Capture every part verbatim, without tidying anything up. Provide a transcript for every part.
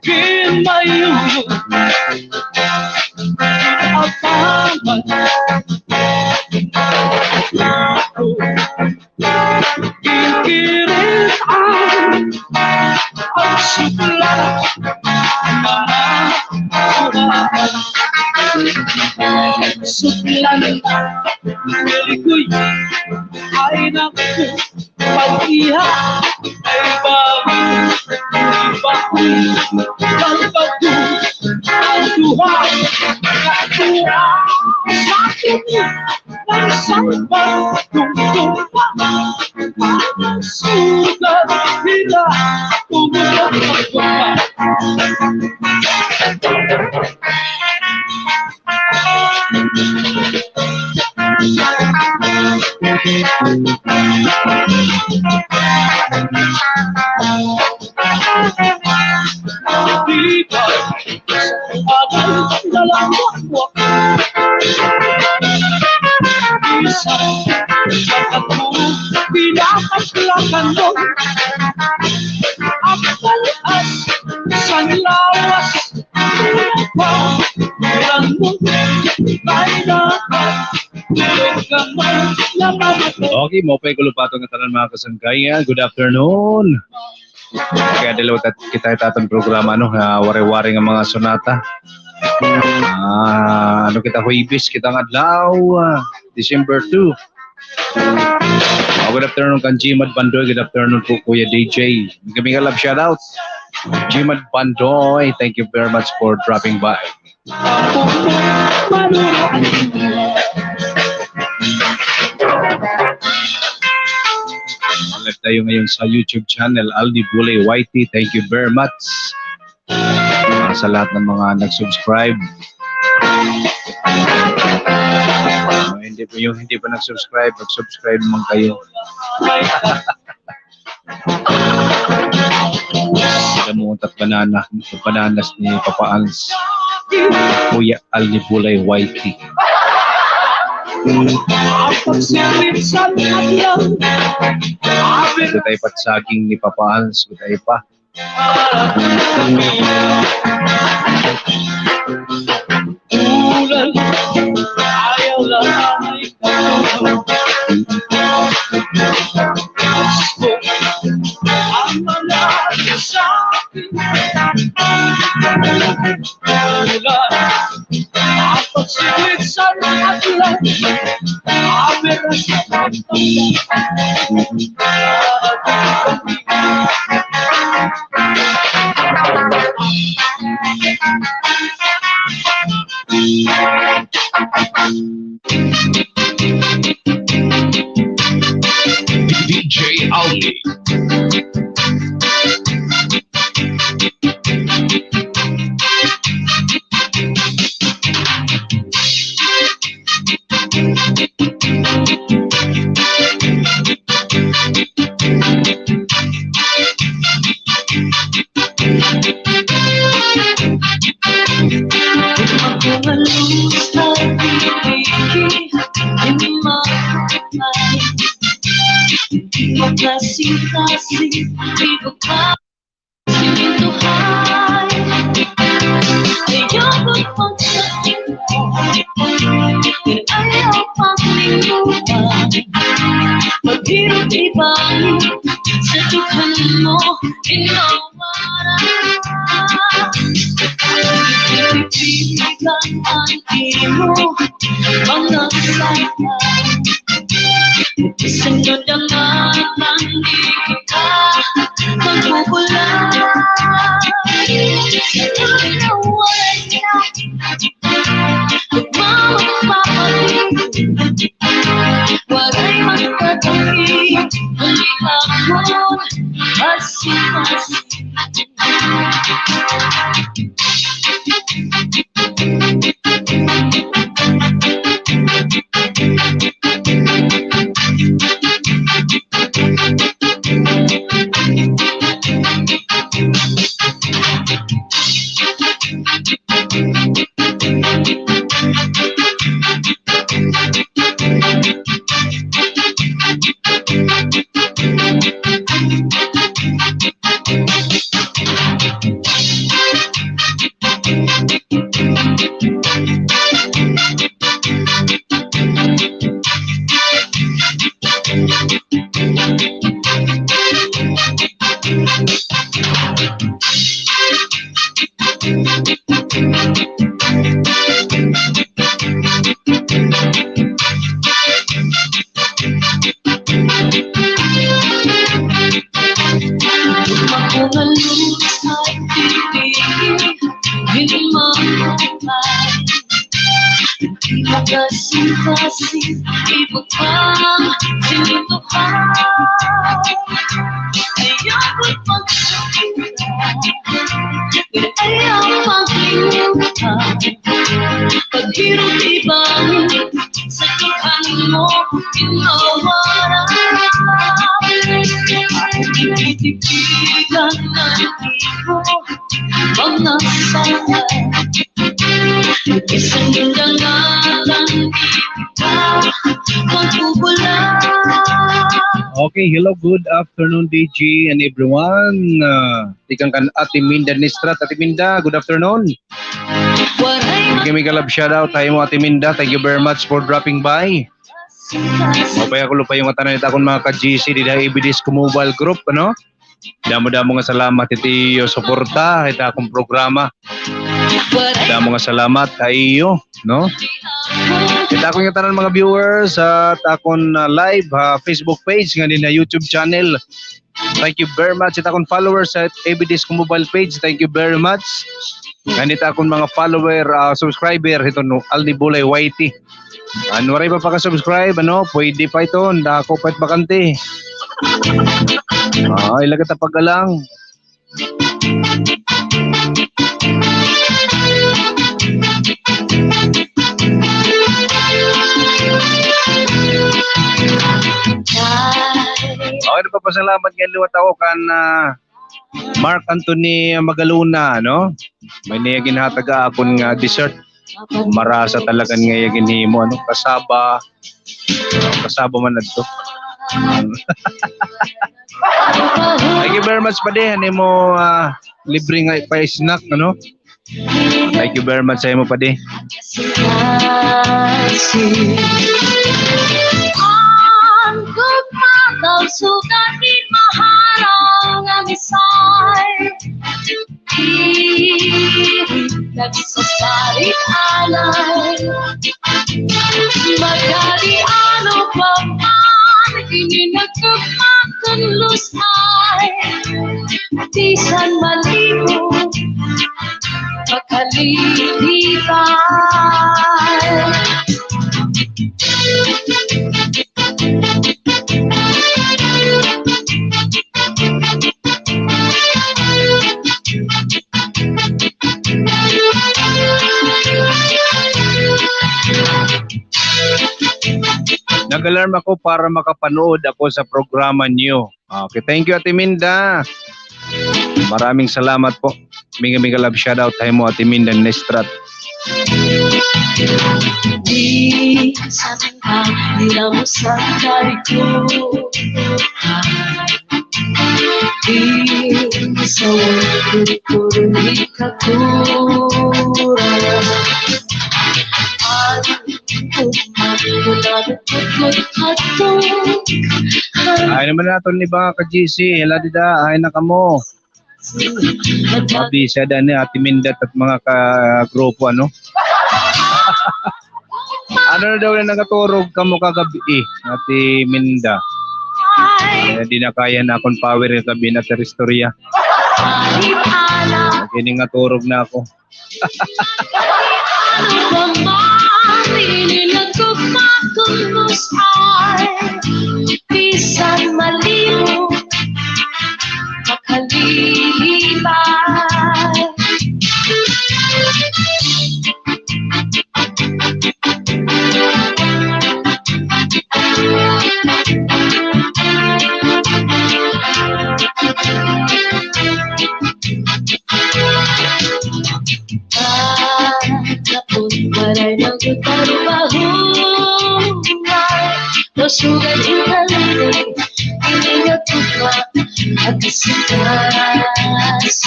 Kinmayuyo, apaman. Kinkirit-an, agsukla, mga suklan, kalikoy, ay naku. Pag-iha, ay baboy, baboy, pagkaku, ang duha, kakuha, sa tubig, ng salbag, tungtong pa, parang sugat, hira, tumutok, tumutok. Okay, maupay gulupaton nga tanan, mga kasangkayan. Good afternoon. Kay adlaw ta, kita it aton programa, no, nga Wari-Wari nga mga Sonata. Ah, ano kita, Huwebes kita nga adlaw, ah, December two. Ah, good afternoon kan Jimad Bandoy. Good afternoon po, Kuya D J. Kami nga love shoutout. Jimad Bandoy, thank you very much for dropping by. Live tayo ngayon sa YouTube channel, Aldi Bulay Y T. Thank you very much. Ah, sa lahat ng mga nag-subscribe. Ah, hindi po, yung hindi pa nag-subscribe, mag-subscribe naman kayo. Damo untat banana, bananas ni Papa Ans. Kuya Al ni Bulay Y T. Gutay pa it saging ni Papa Ans, gutay pa. D J Aldi. Okay, hello, good afternoon, D J, and everyone. Ah, tikang kan Ate Minda Nistrat. Ate Minda, good afternoon. Migay-migay love shout out ha imo, Ate Minda. Thank you very much for dropping by. Maupay nga kalupayon ngatanan hit akon mga ka-G C dida ha A B Disco Mobile Group, ano? Damo-damo nga salamat hit iyo suporta hit akon programa. Damo nga salamat ha iyo, no? Hit akon ngatanan mga viewers ha akon, ah, live ha Facebook page, ngan dinhi ha YouTube channel. Thank you very much. Hit akon followers ha A B Disco Mobile page, thank you very much. Ngan hit akon mga follower, ah, subscriber hiton Aldi Bulay Y T. An waray pa paka-subscribe, ano, pwede pa iton, dako pa it bakante. Ah, ilagay ta paggalang. Okay, nagpapasalamat nga liwat ako kan, ah, Mark Anthony Magalona, no? May niya ginhatag ha akon nga dessert. Marasa talaga nga iya ginhimo, ano? Kasaba. Kasaba man adto. Thank you very much, padi. Ano mo, ah, libre nga pa-snack, ano? Thank you very much sa imo, padi. An gugma daw sugad hin mahal nga misay. Nagsasarit alay. Magadi ano pa man, ini nagtugma kun lusay. Bisan malimo, makalilipay. Nag-alarm ako para makapanood ako sa programa niyo. Okay, thank you, Ate Minda. Maraming salamat po. Mega, mega love shout out ha imo, Ate Minda Nestrat. Ay naman naton ni mga ka-G C, hila dida, ay na kamo. Mabisa da ni Ate Minda at mga ka-grupo, ano? Ano na daw na nangaturog kamo kagab-i, Ate Minda? Ay, di na kaya na akon power nga gabi na ter istorya. Kini nga turog na ako.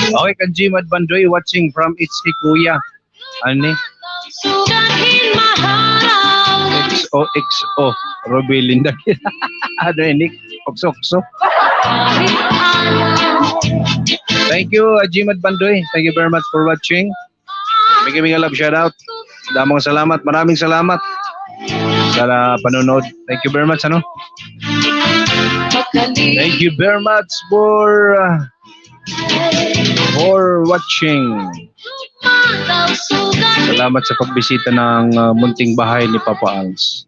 Okay, kan Jim Adbandoy watching from H T Kuya. Ani? X O X O. Ruby Linda. Ano ini? Okso-okso. Thank you, uh, Jim Adbandoy. Thank you very much for watching. Mega, mega love shout out. Damong salamat. Maraming salamat sa panonood. Thank you very much, ano? Thank you very much for, uh, for watching. Salamat sa pagbisita ng, ah, munting bahay ni Papa Als.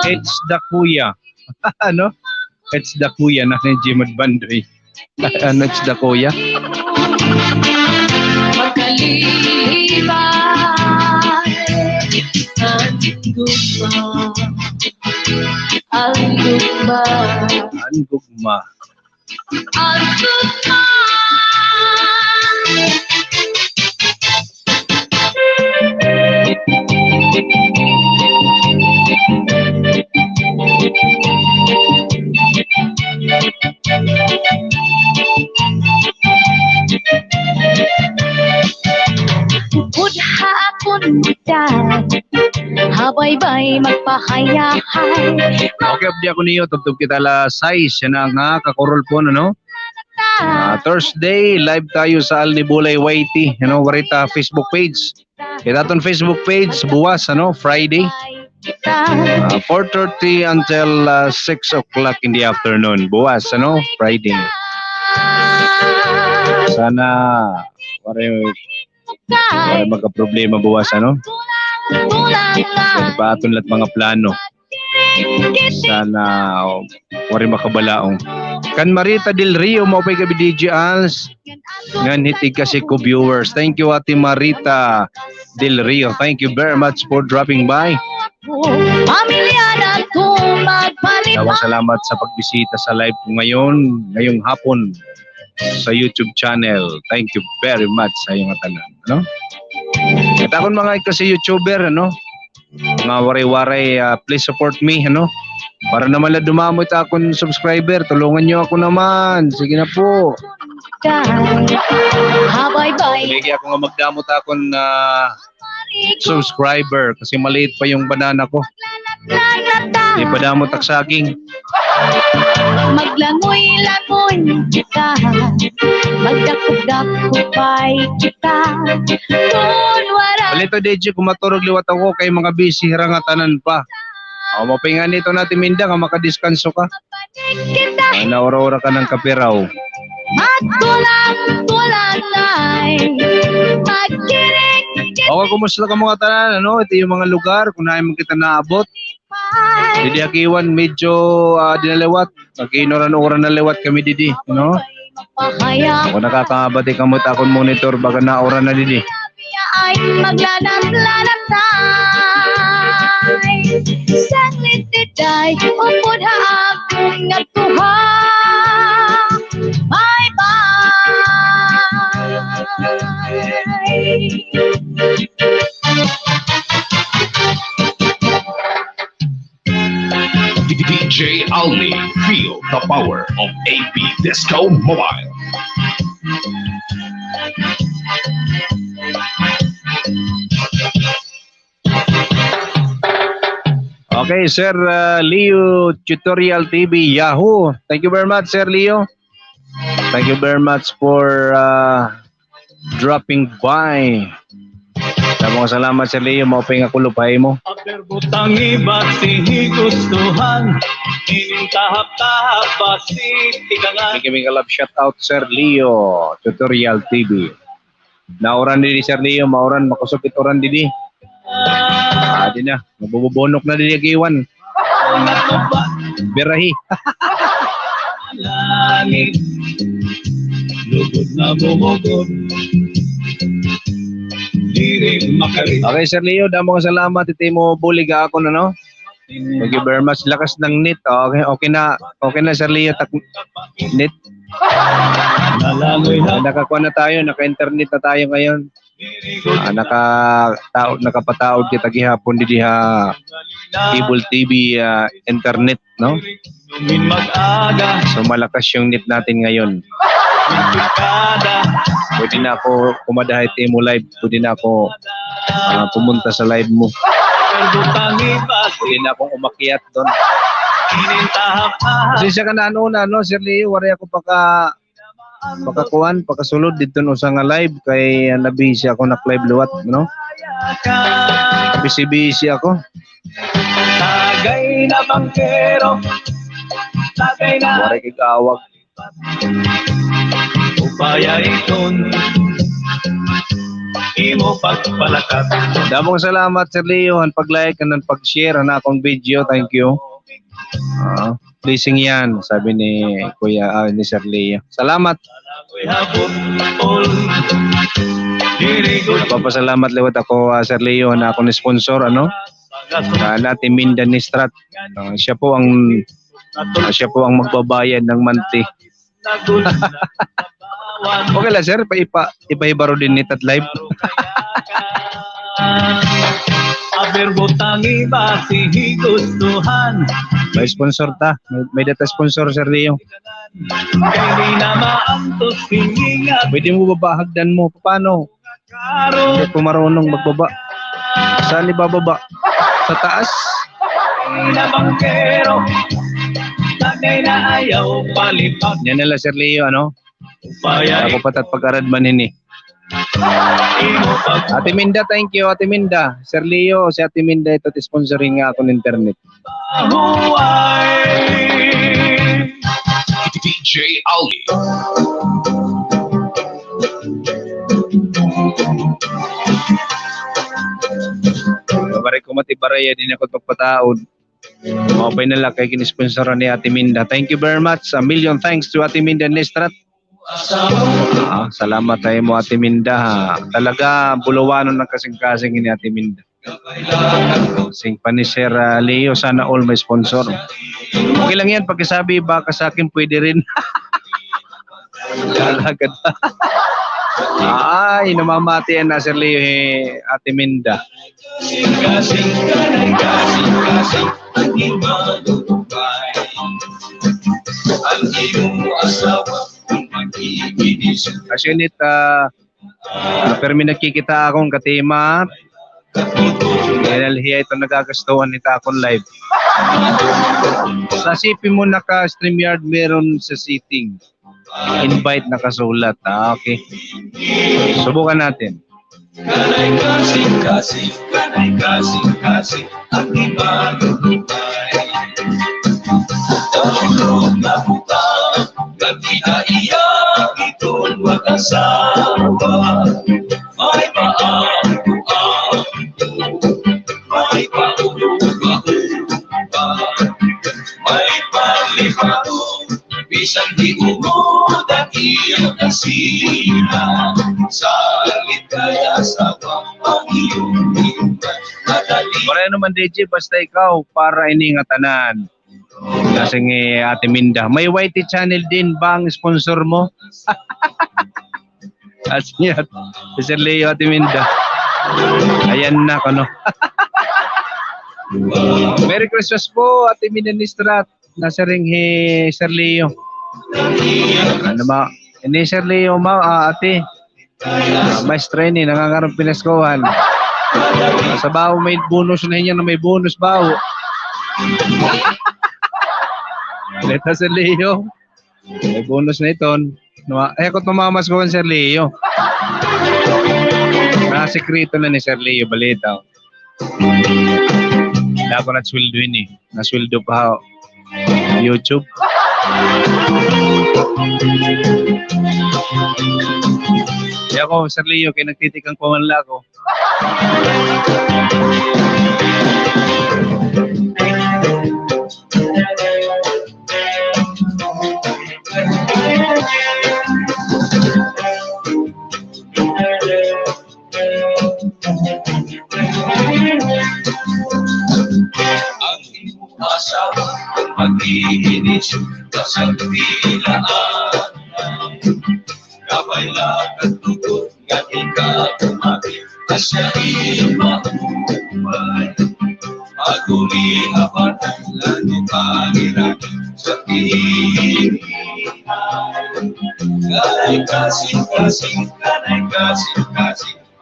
It's the kuya. Ano? It's the kuya na ni Jim Bandoy. Ano, it's the kuya. An gugma. Upod ha akon edad, habaybay magpahayahay. Okay, updi ako niyo, tubtob kita alas sais, yana nga kakurol po, ano? Ah, Thursday, live tayo sa Alnibulay Y T, ano, waray ta Facebook page. It aton Facebook page, buwas, ano, Friday. Ah, four thirty until, ah, six o'clock in the afternoon. Buwas, ano, Friday. Sana, waray, waray magkaproblema buwas, ano? Sa aton lahat mga plano. Sana, oh, waray makabalaong. Kan Marita Del Rio, maupay gab-i D J Als. Ngan hit igkasi ko viewers. Thank you, Ate Marita Del Rio. Thank you very much for dropping by. Pamilya na tumagpalipay. Damo nga salamat sa pagbisita sa live ko ngayon, ngayong hapon, sa YouTube channel. Thank you very much sa iyo nga tanan, ano? It akon mga igkasi YouTuber, ano? Mga waray-waray, ah, please support me, ano? Para naman la dumamo it akon subscriber, tulungan niyo ako naman. Sige na po. Sige ako nga magdamo it akon, ah, subscriber kasi maliit pa yung banana ko. Ipadamo it ak saging. Maglangoy-langoy kita, magdakop-dakop pay kita. Kun wara. Balita, D J, kung maturog liwat ako, kay mga busy hira nga tanan pa. O, mapingan ito natin, Minda, nga makadiskanso ka. Ay, naura-ura ka ng kapiraw. Magkulang-kulang ay magkiring. Okay, kumusta ka mga tanan, ano? Ito yung mga lugar, kung naay man kita naabot. Didi ha Guiuan, medyo, ah, di na liwat. Nag-inuran-uran na liwat kami didi, no? Ako nakakabati kamo it akon monitor, baga nauran na didi. Ay maglanat-lanat ay sanglit diday upod ha akon ngadtuha. Bye-bye. D J Alni, feel the power of A P Disco Mobile. Okay, Sir, uh, Leo Tutorial T V, Yahoo. Thank you very much, Sir Leo. Thank you very much for, uh, dropping by. Damo nga salamat, Sir Leo. Maupay nga kulop ha imo. Aber butang ibat si higustuhan, ining tahap-tahap ba si tikangan. Bigyan mi nga love shout out, Sir Leo Tutorial T V. Nauran didi, Sir Leo, mauran, makusog it uran didi. Ah, di na, mabububunok na didi ha Guiuan. Birahi. Langit. Lugod na bumugod. Diri makari. Okay, Sir Leo, damo nga salamat. It imo bulig ha akon, ano? Thank you very much. Lakas ng net. Okay, okay na, okay na, Sir Leo, tak net. Nakakuha na tayo, naka-internet na tayo ngayon. Ah, nakataod, nakapataod kita gihapon didi ha cable T V, ah, internet, no? So, malakas yung net natin ngayon. Pwede na ako kumada ha imo live. Pwede na ako, ah, pumunta sa live mo. Pwede na akong umakyat doon. Pasensya ka na, ano na, no, Sir Leo, waray ako paka-, pakakuan, pakasulod didto usa nga live kay, ah, na-busy ako, nak-live liwat, no? Busy-busy ako. Kay na bangkero, tagay na. Waray kag awak. Upaya iton imo pagpalakat. Damo nga salamat, Sir Leo, han pag-like and han pag-share han akon video. Thank you. Ah, blessing yan, sabi ni Kuya, ah, ni Sir Leo. Salamat. Papasalamat liwat ako, ah, Sir Leo, han akon sponsor, ano? Ah, Ate Minda Nistrat. Ah, siya po ang, ah, siya po ang magbabayad ng monthly. Okay la, sir, pa, ipa, ipahibaro dinhi ta live. Aber butang iba si higustuhan. May sponsor ta. May, may data sponsor, Sir Leo. Kay di na maantos hininga. Pwede mo baba hagdan mo. Paano? Hindi ko marunong magbaba. Saan ibababa? Sa taas? Yan na la, Sir Leo, ano? Ako pa tat pag-arad man ini. Ate Minda, thank you, Ate Minda. Sir Leo, si Ate Minda ito, sponsoring nga akon internet. D J Ali. Baray ko mati baraya, di na ako pagpataod. Maupay na la kay gin-sponsoran ni Ate Minda. Thank you very much. A million thanks to Ate Minda Nistrat. Ah, salamat ha imo, Ate Minda, ha. Talaga, bulawanon an kasingkasing ini, Ate Minda. Sing pa ni Sir, ah, Leo, sana all may sponsor. Okay lang yan, pakisabi, baka sa akin pwede rin. Alagad. Ay, namamati na, Sir Leo, eh, Ate Minda. Asya nit, ah, ah, pirmi nagkikita akon katima. Dahil hiya ito nagagastuhan nito akon live. Sa C P mo naka StreamYard, meron sa setting. Invite nakasulat. Ah, okay. Subukan natin. Waray naman, D J, basta ikaw, para ini nga tanan. Kasi nga, Ate Minda, may Y T channel din ba ang sponsor mo? As niya, si Sir Leo, Ate Minda. Ayan na, kuno. Merry Christmas po, Ate Minda Nistrat. Nasiring hi Sir Leo. Ano ma, ini Sir Leo, ma, ah, ate. Ah, maestra ini, nangangarong pinaskuhan. Sa bawo may bonus na niya, na may bonus bawo. Balita Sir Leo. May bonus na iton. Numa-, eh, ako tumamasko kan Sir Leo. Nasikreto na ni Sir Leo, balita. Wala ko nasweldo ini. Nasweldo pa ha YouTube. Kaya ako, Sir Leo, kay nagtitikang ko man la ako.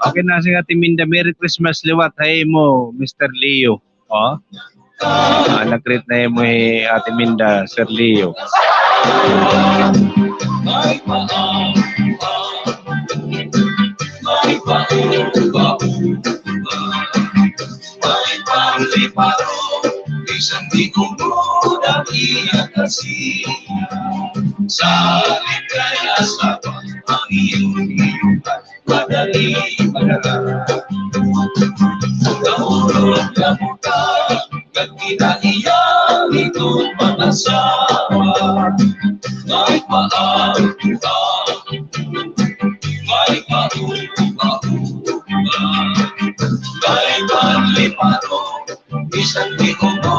Okay na, sige, Ate Minda, Merry Christmas liwat ha imo, Mister Leo. Oh. Ah, nag-greet na imo hi Ate Minda, Sir Leo.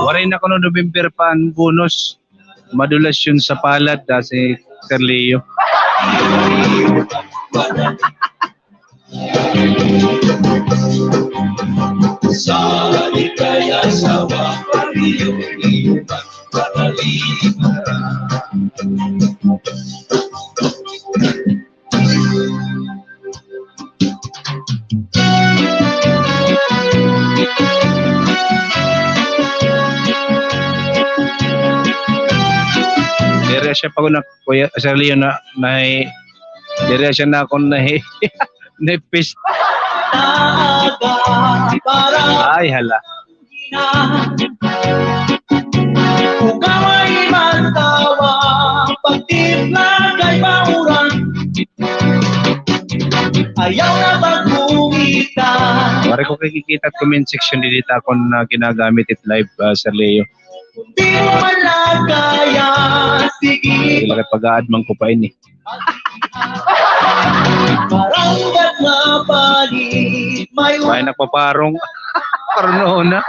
Waray na kuno November pa an bonus. Madulas yun sa palad, ah, si Sir Leo. Diri siya pa ko na, Kuya, Sir Leo, na, nahi-, diri siya na akon nahi-, nipis. Ay, hala. Waray ko kay kikita it comment section didi ha akon, ah, ginagamit it live, ah, Sir Leo. Diri la kay pag-a-add man ko pa ini. May nagpaparong. Parang noon na.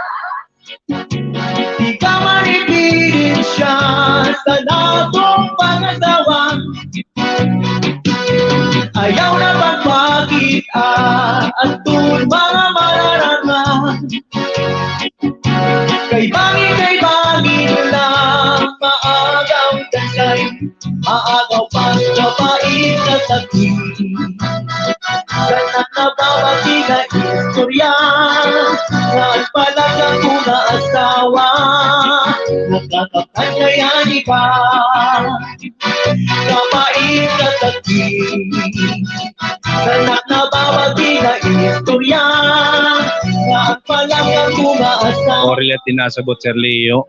Ori la it nasabot, Sir Leo.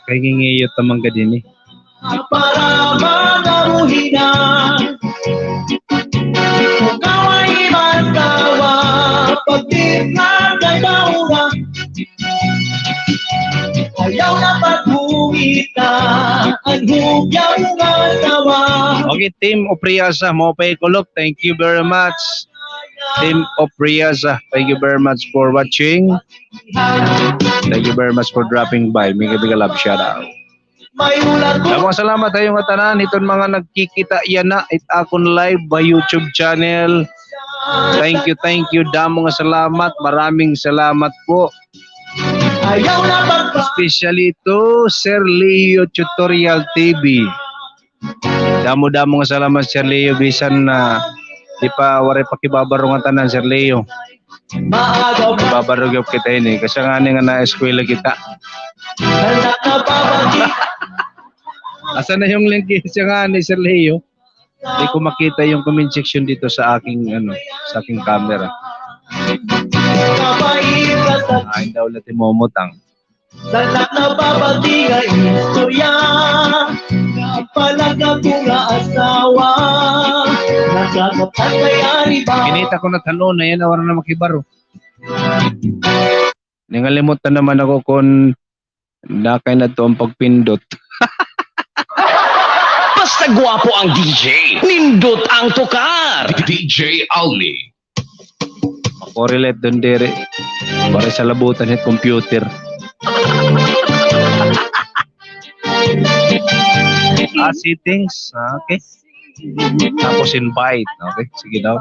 Kay ngingiyot naman ka din eh. Okay, Team Opriasa, maupay kulop. Thank you very much. Team Opriasa, thank you very much for watching. Thank you very much for dropping by. Mega, mega love shout out. Damo nga salamat ha iyo ngatanan, hiton mga nagkikita yana hit akon live ha YouTube channel. Thank you, thank you. Damo nga salamat. Maraming salamat po. Especially to Sir Leo Tutorial T V. Damo-damo nga salamat, Sir Leo, bisan na di pa, waray pa kibabaro nga tanan, Sir Leo. Kibabaro gyud kita ini, kasiangani nga naeskwela kita. Asa na yung link, kasiangani, Sir Leo? Di ko makita yung comment section dito sa aking, ano, sa aking camera. Ay, daw la timumutang. Kinita ko na tano na yana, waray na makibaro. Nangalimot na naman ako kon nakay na to ang pagpindot. Basta guwapo ang D J, nindot ang tukar. D J Alni. Makorelate dun diri. Waray salabutan hit computer. Ah, settings. Ah, okay. Tapos invite. Okay, sige daw.